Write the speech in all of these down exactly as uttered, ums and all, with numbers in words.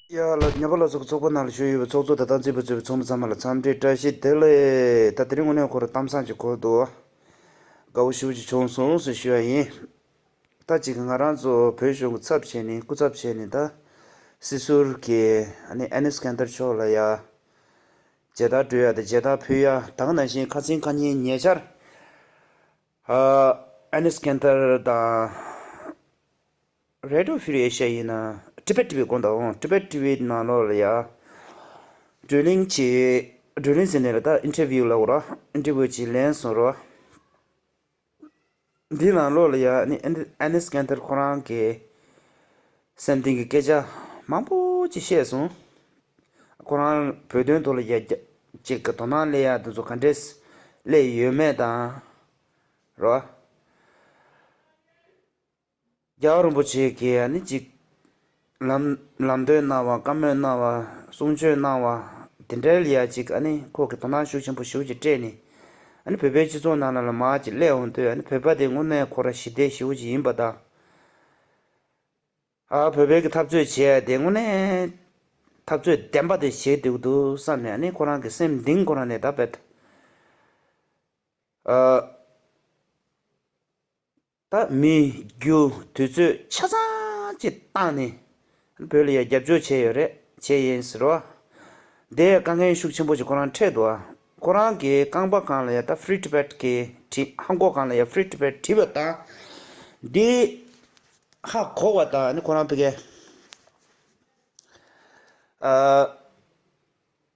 ཡ་ལ་ཉམས་པ་ལ་སོགས་ཚོགས་པ་ནང་ལ་བཞུགས་ཡོད་པའི་ཚོགས་གཙོ་དང་ཚོགས་གཙོ་ཚོགས་མི་ཚང་མ་ལ་འཚམས་འདྲི་བཀྲ་ཤིས་བདེ་ལེགས། ད་དེ་རིང་དངོས་གནས་ཁོ་རང་གཏམ་བཟང་ཅིག་གོ་འདུག་དགའ་བོ་ཞེ་པོ་ཅིག་བྱུང་སོང་ཟེར་ཞུ་ཡ་ཡིན། ད་ཅིག་ང་རང་ཚོ་བོད་གཞུང་གི་ཚབ་བྱས་ནས་སྐུ་ཚབ་བྱས་ནས་ད་སྲིད་ཟུར་གྱི་ཨ་ནི་ཨ་ནི་སྐན་དར་མཆོག་ལ་ཡ་མཇལ་དར་སྤྲོད་ཡ་དང་མཇལ་དར་ཕུལ་ཡ་དང་ནང་བཞིན་ཁ་སང་ཁ་ཉིན་ཉེ་ཆར་ཨ་ནི་སྐན་དར་དང་། Radio Free Asia ཡིན་ན་Tibet TV དགོངས་དག་འོང་Tibet TV ནང་ལོགས་ལ་ཡ། བགྲོ་གླེང་བྱེད། བགྲོ་གླེང་ཟེར་ནས་ལ་ད་interview ལབ་དགོས་ར། interview ཅིག་ལེན་སོང་ར། འདི་ནང་ལོགས་ལ་ཡ་ཨ་ནི་ཨ་ནི་སྐན་དར་ཁོ་རང་གི་སེམས་གཏིང་གི་སྐད་ཆ་མང་པོ་ཅིག་བཤད་སོང་། ཁོ་རང་བོད་དོན་ཐོག་ལ་ཡ་རྒྱ་ཅིག་གི་དོ་སྣང་སླེབས་ཡ་དེ་ཚོ་ག་འདྲས་སླེབས་ཡོད་མེད་དང་། རོ། རྒྱལ་བ་རིན་པོ་ཆེ་གིས་ཨ་ནི་ཅིག་ལམ་ལམ་སྟོན་གནང་བ་བཀའ་མོལ་གནང་བ་གསུང་ཆོས་གནང་བ་དེ་འདྲའི་ལ་ཡ་ཅིག་ཨ་ནི་ཁོ་གི་དོ་སྣང་ཤུགས་ཆེན་པོ་ཞེ་པོ་ཅིག་སྤྲད་ནས་ཨ་ནི་བོད་པའི་སྤྱི་ཚོགས་ནང་ལ་ལ་མར་ཅིག་སླེབས་འོང་དུས་ཨ་ནི་བོད་པ་དེ་དངོས་གནས་ཁོ་ར་ཞི་བདེ་ཞེ་པོ་ཅིག་ཡིན་པ་དང་། ཨ་བོད་པའི་གི་འཐབ་རྩོད་བྱས་དེ་དངོས་གནས་འཐབ་རྩོད་བདེན་པ་དེ་བྱེད་འདུག་འདུག་བསམ་ནས་ཨ་ནི་ཁོ་རང་གི་སེམས་གཏིང་ཁོ་རང་ནས་ད་བེད། ཨ། ད་མི་རྒྱུ་དུས་ཚོད་ཆ་ཚང་ཅིག་བཏང་ནས་བོད་ལ་ཡ་རྒྱབ་སྐྱོར་བྱས་ཡོད་རེད་བྱས་ཡིན་ཟེར་བ། དེ་དཀའ་ངལ་ཤུགས་ཆེན་པོ་ཅིག་ཁོ་རང་འཕྲད་འདུག་ཁོ་རང་གི་རྐང་པ་སྒང་ལ་ཡ་ད་Free Tibet གི་བྲིས་ཧང་གོ་སྒང་ལ་ཡ་Free Tibet བྲིས་པ་དང་། འདི་ཧ་གོ་བ་དང་ནི་ཁོ་རང་ཕ་གི་ཨ།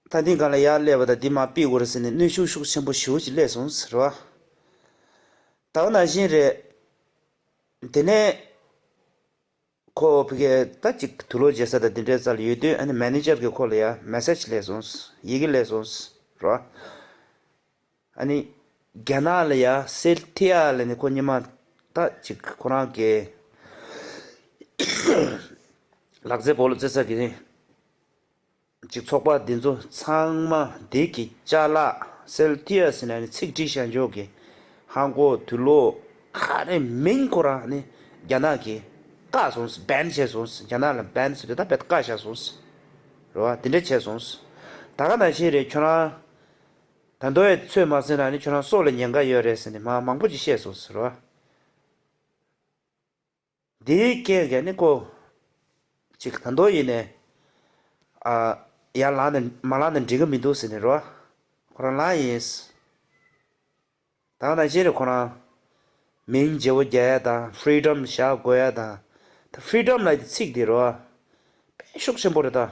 ད་འདི་སྒང་ལ་ཡར་སླེབས་པ་དང་འདི་མར་ཕུད་དགོས་རེད་ཟེར་ནས་གནོན་ཤུགས་ཤུགས་ཆེན་པོ་ཞེ་པོ་ཅིག་སླེབས་སོང་ཟེར་བ། ད་ག་ནང་བཞིན་རེད། དེ་ནས་ཁོ་ཕ་གི་ད་ཅིག་དུག་ལོག་བརྗེ་ས་དང་འདི་འདྲའི་ས་ལ་ཡོད་དུས་ཨ་ནི་མེ་ནེ་ཇར་གྱིས་ཁོ་ལ་ཡ་མེ་སེ་ཇི་སླེབས་སོང་ཡི་གེ་སླེབས་སོང་རོ། ཨ་ནི་རྒྱ་ནག་ལ་ཡ་སེལ་ཐི་ཡ་ལ་ནི་ཁོ་ཉི་མ་ད་ཅིག་ཁོ་རང་གི་ལག་རྩེད་སྤོ་ལོ་རྩེ་ས་གི་ཅིག་ཚོགས་པ་འདི་ཚོ་ཚང་མ་འདི་གི་ཅ་ལག་སེལ་ཐི་ཡ་ཟེར་ན་ནི་ཚིག་བྲིས་བཞག་འཇོག་གི་ཧང་གོ་དུག་ལོག་ག་རེ་མིང་ཁོ་རང་ནི་རྒྱ་ནག་གིས་བཀག་སོང་སི་བྷན་བྱས་སོང་སི་རྒྱ་ནག་ལ་བྷན་ཟེར་དུས་ད་བེད་བཀག་བཞག་སོང་སི་རེད་བ། དེ་འདྲ་བྱས་སོང་སི། ད་ག་ནང་བཞིན་རེད་ཁྱོད་རང་ད་མདོ་ཡི་ཚོད་མ་ཟིན་ན་ནི་ཁྱོད་རང་སྲོག་ལ་ཉེན་ཁ་ཡོད་རེད་ཟེར་ནས་མ་མང་པོ་ཅིག་བཤད་སོང་སི་རེད་བ། འདིའི་རྐྱེན་གྱིས་ནི་ཁོ་ཅིག་ད་མདོ་ཡིན་ནས་ཨ་ཡར་ལངས་ནས་མར་ལངས་ནས་འགྲིག་གི་མི་འདུག་ཟེར་ནས་རེད་བ། ཁོ་རང་ལངས་ཡིན། ད་ག་ནང་བཞིན་རེད་ཁོ་རང་མིང་བརྗེ་བོ་རྒྱག་ཡ་དང་ཕི་རི་ཌམ་བཞག་དགོས་ཡ་དང་ད་ཕི་རི་ཌམ་ལབ་ཡ་དེ་ཚིག་དེ་རེད་བ། དཔེ་ཤུགས་ཆེན་པོ་རེད་ད།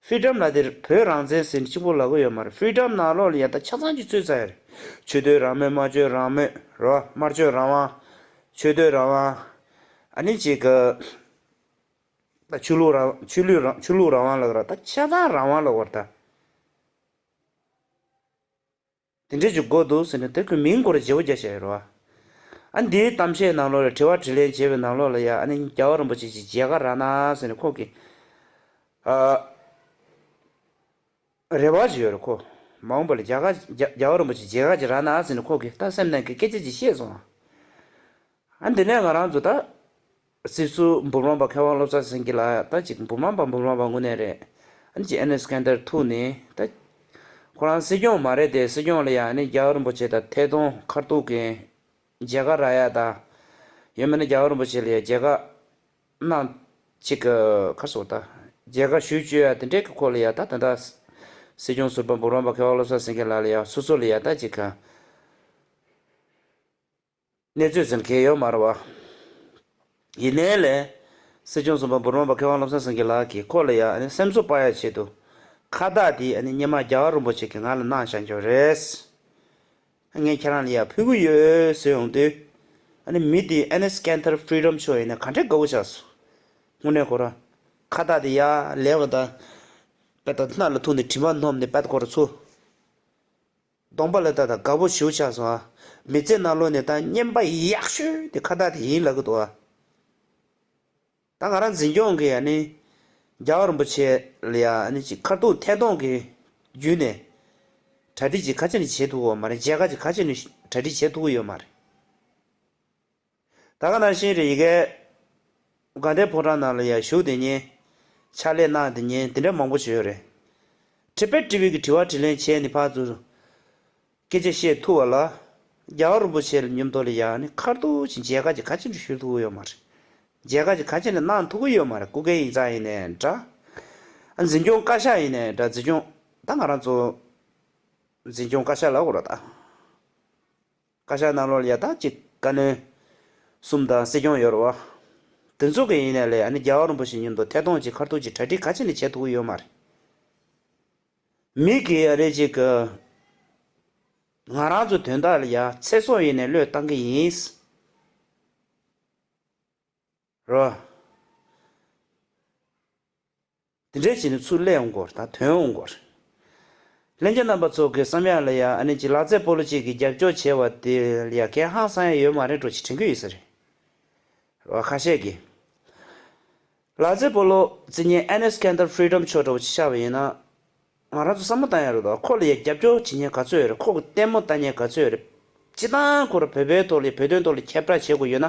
ཕི་རི་ཌམ་ལབ་དེ་བོད་རང་བཙན་ཟེར་ནས་གཅིག་པོ་ལབ་གི་ཡོད་མ་རེད། ཕི་རི་ཌམ་ནང་ལོགས་ལ་ཡ་ད་ཆ་ཚང་གཅིག་ཚུད་ཚར་ཡ་རེད། ཆོས་དད་རང་མོས་སྨྲ་བརྗོད་རང་མོས་རེད་བ། སྨྲ་བརྗོད་རང་དབང་། ཆོས་དད་རང་དབང་། ཨ་ནི་ཅིག་གི་ད་ཆོས་ལུགས་རང་ཆོས་ལུགས་རང་ཆོས་ལུགས་རང་དབང་ལབ་གི་ར་ད་ཆ་ཚང་རང་དབང་ལབ་གི་ར་ད། དེ་འདྲས་ཅིག་དགོས་འདུག་ཟེར་ནས་དེ་ཁོས་མིང་སྐོར་བརྗེ་བོ་རྒྱག་བཞག་ཡོད་རེད་བ། ཨ་འདིའི་གཏམ་བཤད་ནང་ལོགས་ལ་དྲི་བ་དྲིས་ལན་བྱས་པའི་ནང་ལོགས་ལ་ཡ་ཨ་ནི་རྒྱལ་བ་རིན་པོ་ཆེ་ཅིག་མཇལ་ཁ་རག་ན་ཟེར་ནས་ཁོ་གིས་ཨ་རེ་བ་ཅིག་ཡོད་རེད་ཁོ། མ་འོངས་པ་ལ་མཇལ་ཁ་རྒྱལ་རྒྱལ་བ་རིན་པོ་ཆེ་མཇལ་ཁ་ཅིག་རག་ན་ཟེར་ནས་ཁོ་གིས་ད་སེམས་ནང་གི་སྐད་ཆ་ཅིག་བཤད་སོང་། ཨ་འདི་ནས་ང་རང་ཚོ་ད་སྲིད་ཟུར་འབུམ་རམས་པ་མཁས་དབང་བློ་བཟང་སེང་གེ་ལགས་ད་ཅིག་འབུམ་རམས་པ་འབུམ་རམས་པ་དངོས་གནས་རེད། ཨ་ནི་ཅིག་ཨ་ནེ་སྐན་དར་ཐུག་ནས་ད་ཁོ་རང་སྲིད་སྐྱོང་མ་རེད་དེ་སྲིད་སྐྱོང་ལ་ཡང་ཨ་ནི་རྒྱལ་བ་རིན་པོ་ཆེ་དང་ཐད་གཏོང་ཁ་ཐུག་གི་མཇལ་ཁ་རག་ཡ་ད་ཡོད་མེད་ན་རྒྱལ་བ་རིན་པོ་ཆེ་ལ་ཡང་མཇལ་ཁ་གནང་ཅིག་ག་རེ་ཟེར་ད་མཇལ་ཁ་ཞུ་བཅུག་ཡ་དེ་འདྲས་ཀྱི་སྐོར་ལ་ཡ་ད་ད་ད་སྲིད་སྐྱོང་ཟུར་པ་འབུམ་རམས་པ་མཁས་དབང་བློ་བཟང་སེང་གེ་ལགས་ལ་ཡ་སོ་སོ་ལ་ཡ་ད་ཅིག་ག་གནས་ཚུལ་ཟེར་མཁན་ཡོད་མ་རེད་བ། ཡིན་ནའི་ལས། སྲིད་སྐྱོང་ཟུར་པ་འབུམ་རམས་པ་མཁས་དབང་བློ་བཟང་སེང་གེ་ལགས་ཀྱིས་ཁོ་ལ་ཡང་ཨ་ནི་སེམས་གསོ་སྤར་ཡ་ཆེད་དུ། ཁ་བཏགས་དེ་ཨ་ནི་སྔོན་མ་རྒྱལ་བ་རིན་པོ་ཆེ་གིས་ང་ལ་གནང་བཞག་འཇོག་རེད། ངས་ཁྱེད་རང་ལ་ཡང་ཕུལ་གི་ཡོད་ཟེར་ཡོང་དུས། ཨ་ནི་མི་དེ་ཨ་ནི་སྐན་ཐར་ཕི་རི་ཌམ་ཤོ་ཡིན་ན་ག་འདྲའི་དགའ་བོ་ཆགས་སོང་། དངོས་གནས་ཁོ་རང་། ཁ་བཏགས་དེ་ཡར་ལེན་པ་དང་། པད་དང་སྣ་ལ་ཐུག་ནས་དྲི་མ་སྣོམ་ནས་པད་ཁོ་རང་ཚུར། གདོང་པ་ལ་ལྟ་དང་དགའ་པོ་ཞེ་པོ་ཆགས་སོང་ཨ། མི་ཚེ་ནང་ལོགས་ནས་ད་རྔན་པ་ཡག་ཤོས་དེ་ཁ་བཏགས་དེ་ཡིན་ལབ་གི་འདུག་ཨ། ད་ང་རང་འཛིན་སྐྱོང་གི་ཨ་ནི་རྒྱལ་བ་རིན་པོ་ཆེ་ལ་ཡ་ཨ་ནི་ཅིག་ཁ་ཐུག་ཐད་གཏོང་གི་བརྒྱུད་ནས་གྲ་སྒྲིག་ཅིག་ག་ཚོད་ནས་བྱེད་ཐུབ་ཀྱི་ཡོད་མ་རེད། མཇལ་ཁ་ཅིག་ག་ཚོད་ནས་གྲ་སྒྲིག་བྱེད་ཐུབ་ཀྱི་ཡོད་མ་རེད། ད་ག་ནང་བཞིན་རེད། ཡ་གིའི་དགའ་ལྡན་ཕོ་བྲང་ནང་ལ་ཡ་བཞུགས་དེ་ཉིན། ཕྱག་ལས་གནང་དེ་ཉན་དེ་འདྲ་མང་པོ་ཞིག་ཡོད་རེད། Tibet TV གི་དྲི་བ་དྲིས་ལན་བྱས་ནས་ཕར་ཚུར་སྐད་ཆ་བཤད་ཐུབ་པ་ལ། རྒྱལ་བ་རིན་པོ་ཆེ་ལ་མཉམ་དུ་ལ་ཡ་ནི་ཁ་ཐུག་ཅིག་མཇལ་ཁ་ཅིག་ག་ཅི་འདྲ་ཞུ་ཐུབ་ཀྱི་ཡོད་མ་རེད། མཇལ་ཁ་ཅིག་ག་ཅི་འདྲ་གནང་ཐུབ་ཀྱི་ཡོད་མ་རེད། སྐུ་སྒེར་ཡིག་ཚང་ཡིན་ནའི་འདྲ། འཛིན་སྐྱོང་བཀའ་ཤག་ཡིན་ནའི་འདྲ། འཛིན་སྐྱོང་ད་ང་རང་ཚོ་འཛིན་སྐྱོང་བཀའ་ཤག་ལབ་དགོས་རེད་ད། བཀའ་ཤག་ནང་ལོགས་ལ་ཡ་ད་ཅིག་བཀའ་བློན་གསུམ་དང་སྲིད་སྐྱོང་ཡོད་རེད་བ། དེ་ཚོ་གི་ཡིན་ནའི་ལས་ཨ་ནི་རྒྱལ་བ་རིན་པོ་ཆེ་མཉམ་དུ་ཐད་གཏོང་ཅིག་ཁ་ཐུག་ཅིག་གྲ་སྒྲིག་ག་ཅི་ནས་བྱེད་ཐུབ་ཀྱི་ཡོད་མ་རེད། མི་གིས་ཨ་རེ་ཅིག་གི་ང་རང་ཚོ་དོན་དག་ལ་ཡ་ཚེ་སྲོག་ཡིན་ནའི་བློས་བཏང་གི་ཡིན། རོ། དེ་འདྲས་བྱས་ནས་ཚུར་སླེབས་འོང་གོ་རེད་ད། ཐོན་འོང་གོ་རེད། ལྷན་རྒྱས་རྣམ་པ་ཚོ་གི་བསམ་ཡག་ལ་ཡ་ཨ་ནི་ཅིག་ལག་རྩེད་སྤོ་ལོ་གཅིག་གི་རྒྱབ་སྐྱོར་བྱས་པ་དེ་ལ་ཡ་གལ་ཧང་སང་ཡག་ཡོད་མ་རེད་འགྲོ་ཅིག་དྲན་གྱི་ཡོད་ས་རེད། རོ། ཁ་ཤས་ཀྱིས། ལག་རྩེད་སྤོ་ལོ་རྩེད་མཁན་ཨེ་ནེ་སི་ཀན་དར་ཕི་རི་ཌམ་ཤོ་འདྲ་བོ་ཅིག་ཆགས་པ་ཡིན་ན། ང་རང་ཚོ་བསམ་བློ་བཏང་ཡག་རེད་དོ། ཁོ་ལ་ཡ་རྒྱབ་སྐྱོར་བྱེད་མཁན་ག་ཚོད་ཡོད་རེད། ཁོ་གི་ལྟད་མོ་ལྟ་མཁན་ག་ཚོད་ཡོད་རེད། སྤྱི་བཏང་ཁོ་རང་བོད་པའི་ཐོག་ལ་བོད་དོན་ཐོག་ལ་ཁྱབ་བསྒྲགས་བྱེད་དགོས་ཡོད་ན།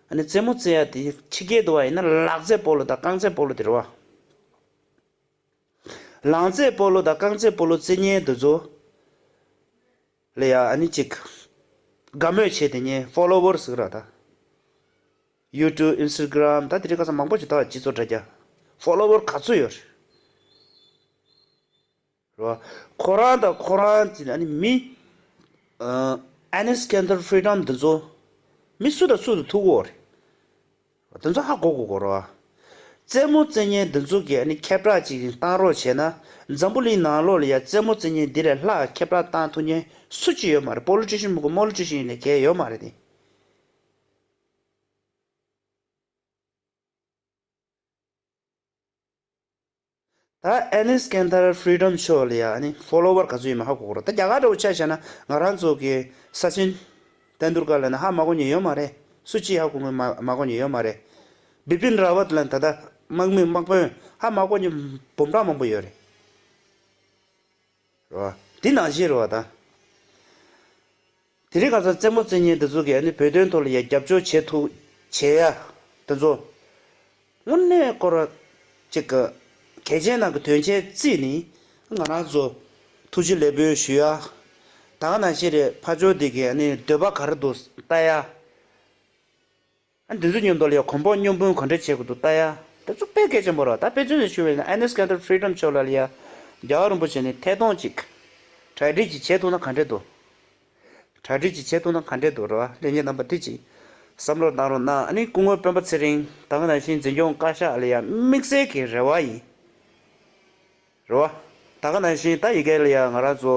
ཨ་ནི་རྩེད་མོ་རྩེ་ཡག་དེ་ཕྱི་རྒྱལ་དུ་བ་ཡིན་ན་ལག་རྩེད་སྤོ་ལོ་དང་རྐང་རྩེད་སྤོ་ལོ་དེ་རེད་བ། ལག་རྩེད་སྤོ་ལོ་དང་རྐང་རྩེད་སྤོ་ལོ་རྩེད་མཁན་དེ་ཚོ་ལ་ཡ་ཨ་ནི་ཅིག་དགའ་མོས་བྱེད་དེ་ཉན་ཕོ་ལོ་ཝར་ཟེར་གི་ར་ད། ཡུ་ཊུབ། ཨིན་སི་ཊ་གྷི་རམ། ད་དེ་རིང་ཁ་སང་མང་པོ་ཞིག་ད་སྤྱི་ཚོགས་དྲ་རྒྱ་ཕོ་ལོ་ཝར་ག་ཚོད་ཡོད་རེད། རེད་བ། ཁོ་རང་དང་ཁོ་རང་གི་ཨ་ནི་མི་ཨ་ནེ་སི་ཀན་དར་ཕི་རི་ཌམ་འདི་ཚོ་མི་སུ་དང་སུ་དང་ཐུག་གོ་རེད། དེ་ཚོ་ཧ་གོ་དགོས་གོ་རེད་བ། རྩེད་མོ་རྩེད་མཁན་འདི་ཚོ་གིས་ཨ་ནི་ཁྱབ་བསྒྲགས་ཅིག་བཏང་རོགས་བྱས་ན། འཛམ་བུ་གླིང་ནང་ལོགས་ལ་ཡ་རྩེད་མོ་རྩེད་མཁན་འདི་ལས་ལྷག་ཁྱབ་བསྒྲགས་བཏང་ཐུབ་མཁན་སུ་གཅིག་ཡོད་མ་རེད། པོ་ལི་ཊི་ཤན་མི་དགོས། མོ་ལི་ཊི་ཤན་ཡིན་ནའི་གལ་ཡོད་མ་རེད་དེ། ད་ཨེ་ནེ་སི་ཀན་དར་ཕི་རི་ཌམ་ཤོ་ལ་ཡ་ཨ་ནི་ཕོ་ལོ་ཝར་ག་ཚོད་ཡོད་མེད་ཧ་གོ་གོ་རེད། ད་རྒྱ་གར་འདྲ་བོ་ཆ་བཞག་ན་ང་རང་ཚོ་གི་ས་ཆེན་ཏན་དུར་ཀར་ལབ་ན་ཧ་མ་གོ་མཁན་ཡོད་མ་རེད། སུ་གཅིག་ཧ་གོ་མཁན་མ་མ་གོ་མཁན་ཡོད་མ་རེད། བི་པིན་ར་ཝཏ་ལབ་ན་ད་ལྟ་དམག་མི་དམག་དཔོན་ཧ་མ་གོ་མཁན་འབུམ་ཕྲག་མང་པོ་ཡོད་རེད། རེད་བ། དེ་ནང་བཞིན་རེད་བ་ད། དེ་རིང་ཁ་སང་རྩེད་མོ་རྩེད་མཁན་དེ་ཚོ་གིས་ཨ་ནི་བོད་དོན་ཐོག་ལ་ཡ་རྒྱབ་སྐྱོར་བྱེད་ཐུབ་བྱེད་ཡ་དེ་ཚོ། དངོས་གནས་ཁོ་རང་ཅིག་གི་གལ་ཆེན་ནང་གི་དོན་ཆེན་བརྩིས་ནས་ང་རང་ཚོ་ཐུགས་རྗེ་ལེགས་འབུལ་ཞུ་ཡ། ད་ག་ནང་བཞིན་རེད། ཕར་ཕྱོགས་དེ་གི་ཨ་ནི་འདོད་པ་ག་རེ་འདུག་ལྟ་ཡ། ཨ་འདི་ཚོ་མཉམ་དུ་ལ་ཡ་གོམ་པ་མཉམ་སྤུངས་ག་འདྲ་བྱེད་དགོས་འདུག་ལྟ་ཡ། དེ་ཚོ་དཔེ་གལ་ཆེན་པོ་རེད། ད་དཔེ་མཚོན་ཞིག་ཞུ་བ་ཡིན་ན་ཨེ་ནེ་སི་ཀན་དར་ཕི་རི་ཌམ་ཤོ་ལ་ལ་ཡ་རྒྱལ་བ་རིན་པོ་ཆེ་ནས་ཐད་གཏོང་ཅིག་གྲ་སྒྲིག་ཅིག་བྱེད་ཐུབ་ན་ག་འདྲ་འདུག་གྲ་སྒྲིག་ཅིག་བྱེད་ཐུབ་ན་ག་འདྲ་འདུག་རེད་བ། ལྷན་རྒྱས་རྣམ་པ་དེ་ཅིག་བསམ་བློ་བཏང་རོགས་གནང་། ཨ་ནི་སྐུ་ངོ་སྤེན་པ་ཚེ་རིང་ད་ག་ནང་བཞིན་འཛིན་སྐྱོང་བཀའ་ཤག་ལ་ཡ་དམིགས་བསལ་གྱི་རེ་བ་ཡིན། རེད་བ། ད་ག་ནང་བཞིན་ད་ཡི་གེ་ལ་ཡ་ང་རང་ཚོ་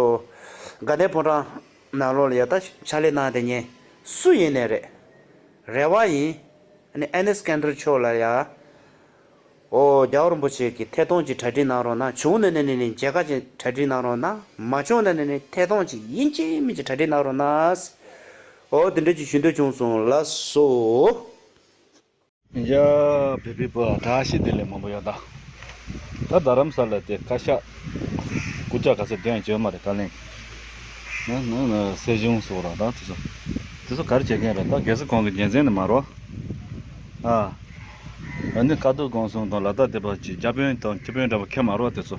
དགའ་ལྡན་ཕོ་བྲང་ནང་ལོགས་ལ་ཡ་ད་ཕྱག་ལས་གནང་བསྡད་མཁན་སུ་ཡིན་ནའི་རེད། རེ་བ་ཡིན། ཨ་ནི་ཨེ་ནེ་སི་ཀན་དར་མཆོག་ལ་ཡ། ཨོ་རྒྱལ་བ་རིན་པོ་ཆེ་གི་ཐད་གཏོང་ཅིག་གྲ་སྒྲིག་གནང་རོགས་གནང་། བྱུང་ན་ནི་ནི་ནི་མཇལ་ཁ་ཅིག་གྲ་སྒྲིག་གནང་རོགས་གནང་། མ་བྱུང་ན་ནི་ནི་ཐད་གཏོང་ཅིག་ཡིན་གཅིག་མིན་གཅིག་གྲ་སྒྲིག་གནང་རོགས་གནང་། ཨོ་དེ་འདྲ་ཅིག་ཞུ་འདོད་བྱུང་སོང་། ལགས་སོ། ཡ། བོད་པའི་བུ་བཀྲ་ཤིས་བདེ་ལེགས་མང་པོ་ཡོད་ད། ད་རྡ་རམ་ས་ལ་དེ་བཀའ་ཤག་སྐུ་ཕྱག་ག་ཚོད་འདོན་བྱོས་མ་རེད། བཀའ་བློན་ན་ན་ན་སྲིད་གཞུང་སོགས་ར་ད་དེ་ཚོ་དེ་ཚོ་ག་རེ་བྱེད་མཁན་རེད། ད་རྒྱལ་སྲས་ཁོང་གི་འགན་འཛིན་ནི་མ་རོ། ཨ་ཨ་ནི་ཀ་ཐོག་གུང་སེང་དང་ལ་དྭགས་སྡེ་པ་གྱི་བརྒྱ་དཔོན་དང་བཅུ་དཔོན་འདྲ་པོ་ཁྱེད་མ་རོ། དེ་ཚོ་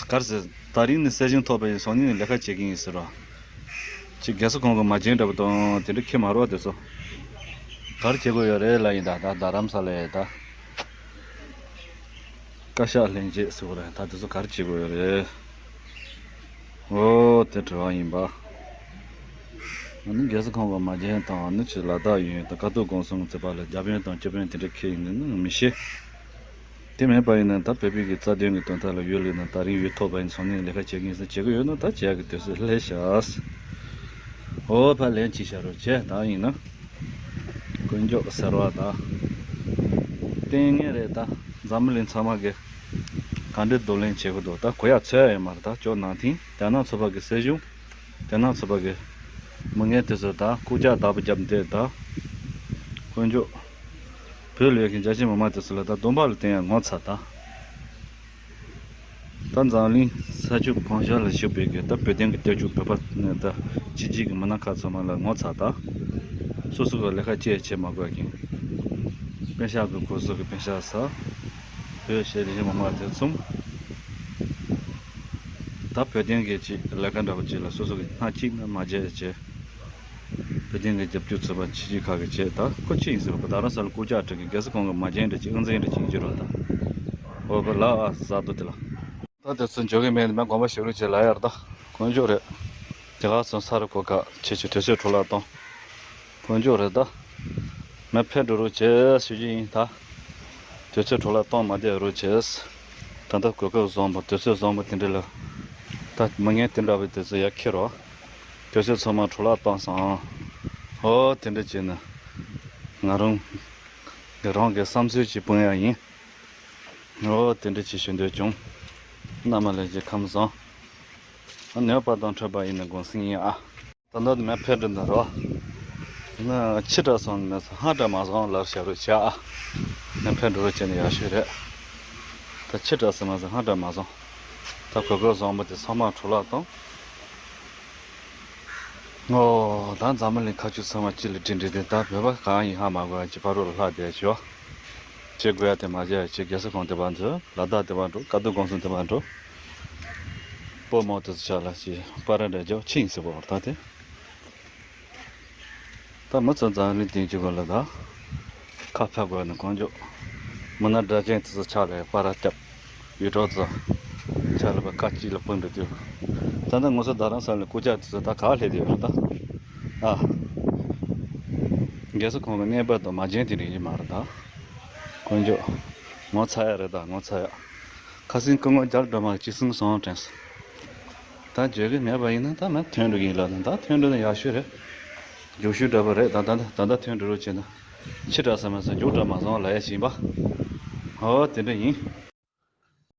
ག་རེ་ཟེར། ད་རིང་ནི་སྲིད་གཞུང་ཐོབ་པ་ཡིན། སང་ཉིན་ནི་ལས་ཀ་བྱེད་ཀྱི་ཡིན་ཟེར་རོ། ཅིག་རྒྱལ་ས་ཁོང་གི་མ་བྱན་འདྲ་པོ་དང་དེ་འདྲ་ཁྱེད་མ་རོ། དེ་ཚོ་ག་རེ་བྱེད་དགོས་ཡོད་རེད་ལ་ཡིན། ད་ད་རྡ་རམ་ས་ལའི་ད་བཀའ་ཤག་ལྷན་རྒྱས་ཟེར་བ་རེད། ད་དེ་ཚོ་ག་རེ་བྱེད་དགོས་ཡོད་རེད། ཨོ་དེ་དྲི་བ་ཡིན་པ། ཨ་ནི་རྒྱལ་ས་ཁོང་གི་མ་བྱན་དང་ཨ་ནི་ཅིག་ལ་དྭགས་ཡུལ་དང་ཀ་ཐོག་གུང་སེང་བརྩིས་པ་ལ་བརྒྱ་དཔོན་དང་བཅུ་དཔོན་དེ་འདྲ་ཁྱེད་ཡིན་ནི་མི་ཤེས། དེ་མེད་པ་ཡིན་ན་ད་བོད་པའི་གི་རྩ་དོན་གྱི་དོན་དག་ལ་ཡུལ་ལུས་ན་ད་རིང་ཡུལ་ཐོབ་པ་ཡིན། སང་ཉིན་ལས་ཀ་བྱེད་ཀྱི་ཡིན་ཟེར་བྱེད་ཀྱི་ཡོད་ན་ད་བྱེད་ཡག་གི་དུས་ཚོད་སླེབས་ཤག་ཨོ་ཕ་ལན་གཅིག་བྱ་རོགས་བྱས། ད་ཡིན་ན་དཀོན་མཆོག་ཟེར་བ་ད་བསྟན་ངན་རེད། ད་འཛམ་བུ་གླིང་ཚང་མ་གི་ག་འདྲའི་གདོང་ལེན་བྱེད་དགོས་འདུག་ད་གོ་ཡག་ཚོད་ཡོད་མ་རེད། ད་ཅོག་ནང་ཐིང་རྒྱ་ནག་ཚོ་པ་གི་སྲིད་གཞུང་རྒྱ་ནག་ཚོ་པ་གི་མི་ངན་དེ་ཚོ་ད་རྐུབ་བཀྱག་བདག་པོ་རྒྱབ་འདེད་ད་དཀོན་མཆོག་བོད་ལས་ཀྱི་འཇའ་ཆེན་མི་མང་དེ་ཚོ་ལ་ད་སྡོམ་པ་ལ་བརྟེན་ཡ་ངོ་ཚ་ད། ད་འཛམ་གླིང་ས་ཕྱོགས་གང་ཤར་ལ་བཞུགས་པའི་གི་ད་བོད་དོན་གི་སྐྱབས་བཅོལ་བོད་པ་ནས་ད་སྤྱི་སྤྱི་གི་མི་སྣ་ཁག་ཚང་མ་ལ་ངོ་ཚ་ད། སོ་སོ་གི་ལས་ཀ་ཅི་ཡང་བྱེད་མ་དགོས་ཀྱིན། པེ་ཤག་གི་གོ་ཟོ་གི་པེ་ཤག་ས། བོད་ཤེས་རིག་མི་མང་དེ་ཚོ། ད་བོད་དོན་གི་ཅིག་ལས་ཀ་འདྲ་པོ་ཅིག་ལ་སོ་སོ་གི་སྣེ་གཅིག་ནས་མ་བྱས་བྱས། བོད་དོན་གི་རྒྱབ་སྐྱོར་ཚོགས་པ་ཆེ་ཆུང་ཁག་གི་བྱས། ད་ཁོ་ཅི་ཡིན་ཟེར་བ་ད་རང་ས་ལ་སྐུ་ཕྱག་བྲིས་གི། གལ་སྲིད་ཁོང་གི་མ་བྱན་འདྲ་ཅིག་ཨང་རྩིས་འདྲ་ཅིག་ཡིན་གྱི་རོགས་ད། འོ་ཁོ་ལ་ཨ་ས་དོ་དེ་ལ། ད་དེ་ཚོ་འཇོག་གི་མེད་ནི་མ་དགོངས་པ་ཞུ་རོགས་བྱེད་ལ་ཡར་ད། དཀོན་མཆོག་རེད། དེ་ག་ཚོ་ས་རུ་གོ་ག་ཆེ་ཆེ་དུས་ཚོད་འཕྲོ་བརླག་གཏོང་། དཀོན་མཆོག་རེད་ད། མི་ཕེབས་འགྲོ་རོགས་བྱེད་ཞུ་རྒྱུ་ཡིན་ད། དུས་ཚོད་འཕྲོ་བརླག་གཏོང་མ་བསྡད་རོགས་བྱེད། ད་ལྟ་གོ་སྐབས་བཟང་པོ་དུས་ཚོད་བཟང་པོ་དེ་འདྲ་ལ། ད་མི་ངན་དེ་འདྲ་བའི་དུས་ཚོད་ཡར་འཁྱེར་རོགས། དུས་ཚོད་ཚང་མ་འཕྲོ་བརླག་གཏོང་སོང་། ཨོ་དེ་འདྲ་བྱས་ན། ང་རང་གི་རང་གི་བསམ་ཚུལ་ཅིག་སྤུངས་ཡག་ཡིན། ཨོ་དེ་འདྲ་ཅིག་ཞུ་འདོད་བྱུང་། རྣམ་པ་ལྷན་རྒྱས་ཁམས་བཟང་། ནད་པ་དང་འཕྲད་པ་ཡིན་ན་དགོངས་སེང་ཡིན་ཨ། ད་ལྟ་མེ་ཕེབས་འགྲོ་འདི་རོ། ང་ཕྱི་དྲགས་སོང་མེད་སོང་ཧ་དྲགས་མ་སོང་ལབ་བྱ་རོགས་བྱ་ཨ། མེ་ཕེབས་འགྲོ་རོགས་བྱས་ནས་ཡག་ཤོས་རེད། ད་ཕྱི་དྲགས་སོང་མེད་སོང་ཧ་དྲགས་མ་སོང་། ད་གོ་སྐབས་བཟང་པོ་དེ་ཚང་མ་འཕྲོ་བརླག་གཏོང་། ངོ་། ད་འཛམ་བུ་གླིང་ཁ་ཆུ་ཚང་མ་གཅིག་ལ་སྒྲིལ་འདྲ་དེ། ད་བོད་པ་གང་ཡིན་ཧ་མ་གོ་ཡ་ཅིག་ཕ་རོལ་ལ་ལྷག་བསྡད་ཤོག་བྱེད་དགོས་ཡ་དེ་མ་བྱས་ཡ་ཅིག་རྒྱལ་ས་ཁོངས་དེ་བར་འཛུལ། ལ་དྭགས་དེ་བར་འགྲོ། ཀ་རྡོ་རྐང་ཚང་དེ་བར་འགྲོ། སྤོ་མོ་དེ་ཚོ་ཆ་ལ་ཅིག་པར་འདྲ་རྒྱག་ཕྱིན་ཟེར་བ་བར་ད་དེ། ད་མི་ཚོ་འཛམ་གླིང་སྟེང་གི་སྒོ་ལ་ད། ཁ་ཕྱག་དགོས་ནི་གང་མགྱོགས། མི་སྣ་སྒྲ་གཅན་དེ་ཚོ་ཆ་ལ་པར་རྒྱབ། ཡུལ་གྲོགས་ཚོ། ཆ་ལ་པ་ཁ་གཅིག་ལ་སྤུན་འདྲ་དུས། ད་ལྟ་ང་ཚོ་རྡ་རམ་ས་ལ་སྐུ་ཕྱག་དེ་ཚོ་ད་ག་སླེབས་དེ་ཡོད་རེད་ད། ཨ། རྒྱལ་ས་ཁོངས་ཀྱི་གནས་བབ་དང་མ་བྱན་དེ་རིགས་ཡིན་མ་རེད་ད། དཀོན་མཆོག་ངོ་ཚ་ཡ་རེད་ད་ངོ་ཚ་ཡ། ཁ་སང་སྐུ་ངོ་རྒྱལ་སྒྲོལ་མ་གཅིག་གསུང་སོང་དྲན་སོང་། ད་བརྗོད་ཀྱི་མེད་པ་ཡིན་ན་ད་མ་ཐོན་འགྲོ་གི་ཡིན་ལབ་ན་ད་ཐོན་འགྲོ་ན་ཡག་ཤོས་རེད། རྒྱུགས་ཤུགས་འདྲ་པོ་རེད་ད་ད་ད་ད་ཐོན་འགྲོ་རོགས་བྱས་ན། ཕྱི་དྲགས་ས་མ་ས་རྒྱུགས་དྲགས་མ་སོང་ལབ་ཡ་ཞིག་ཡིན་པ། ཨོ་དེ་འདྲ་ཡིན།